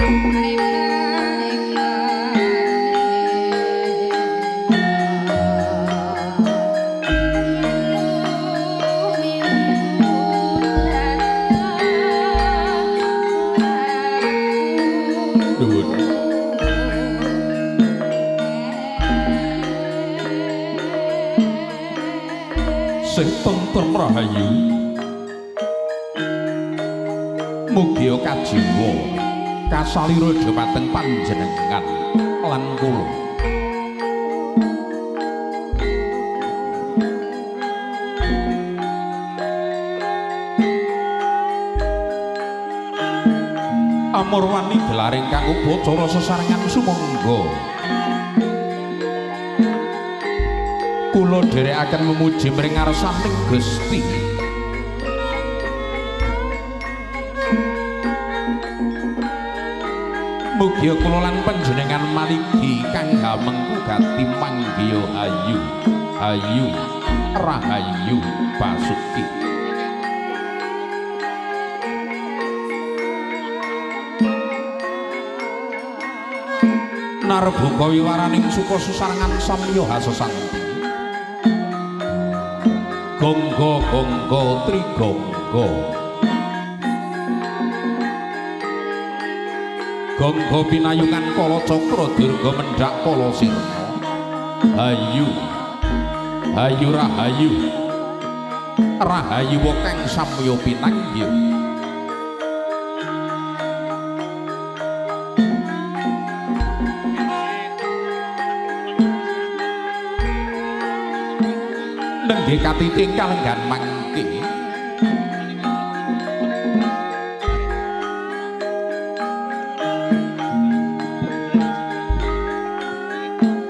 Nuwun. Sing tentrem rahayu. Mugia kajiwa kasalira dhumateng panjenengan lan kula. Amurwani gelaring kang upacara sesarengan sumangga. Kula dherekaken memuji mring ngarsaning Gusti. Mugia kula lan panjenengan maligi kang hamengku gati manggiya hayu hayu rahayu basuki. Narbuka wiwaraning suka susarengan samya hasesanti. Gonggo gonggo trigonggo. Gonggo pinayungan kala cakra durga mendhak kala sirna. Hayu hayu rahayu. Rahayu kang samya pinanggih. Nenggih katiti kalenggan mangke.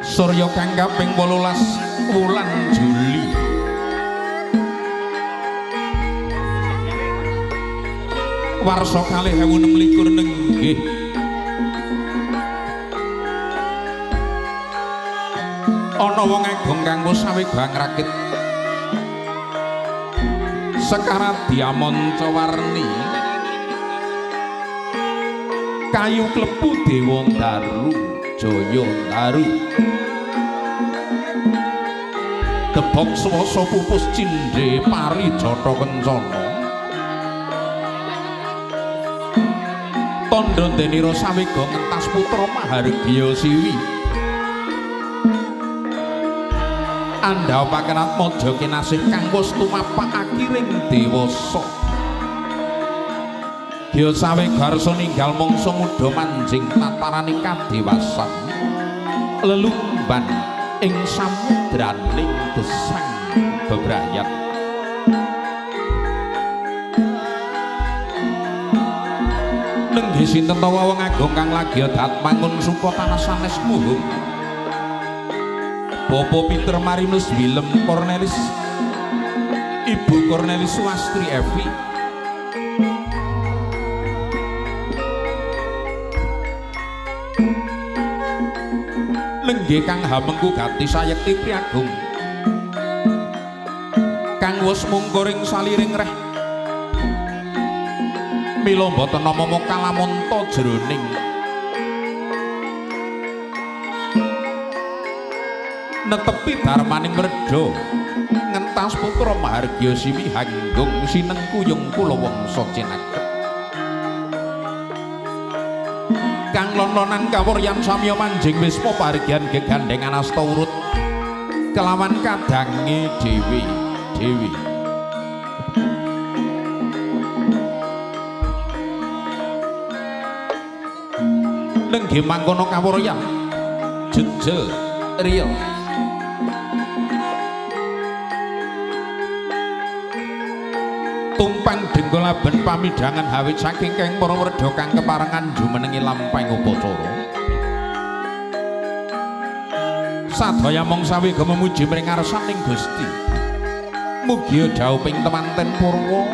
Surya kang kaping 18 wulan Juli. Warsa 2026 nenggih. Ana wong agung kang wis sawega ngrakit Sekaradya mancawarni kayu klebu dewa daru jaya daru debok swasa pupus cindhe pari jata kencana tandha denira sawega ngentas putra mahargya siwi andhapaken atmaja kinasih kang wis tumapak akiring dewasa. Gya sawega arsa ninggal mangsa muda manjing tataraning kadewasan lelumban ing samudraning gesang bebrayat. Nenggih sinten ta wong agung kang lagi dat mangun suka tanah sanes muhung. Bapak Peter Marinus Willem Cornelis, Ibu Cornelis Swastri Evi. Nenggih kang hamengku gati sayekti priagung kang wis mungkuring saliring reh mila boten nama kalamunta jroning netepi darmaning wredha ngentas putra mahargya siwi hanggung sinengkuyung kula wangsa cinaket kang lon-lonan kawuryan samya manjing wisma parigyan gegandhengan asta urut kelawan kadange dhewe dhewe. Nenggih mangkono kawuryan jejel real tumpang dengkulaben pamidhangan hawit saking keng para wredha kang keparengan jumenengi lampahing upacara. Sadaya mangsa wega memuji mring ngarsaning Gusti. Mugia dhauping temanten purwa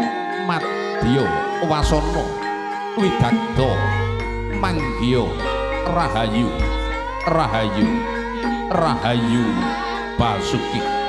madya wasana widagda manggiya rahayu rahayu rahayu basuki.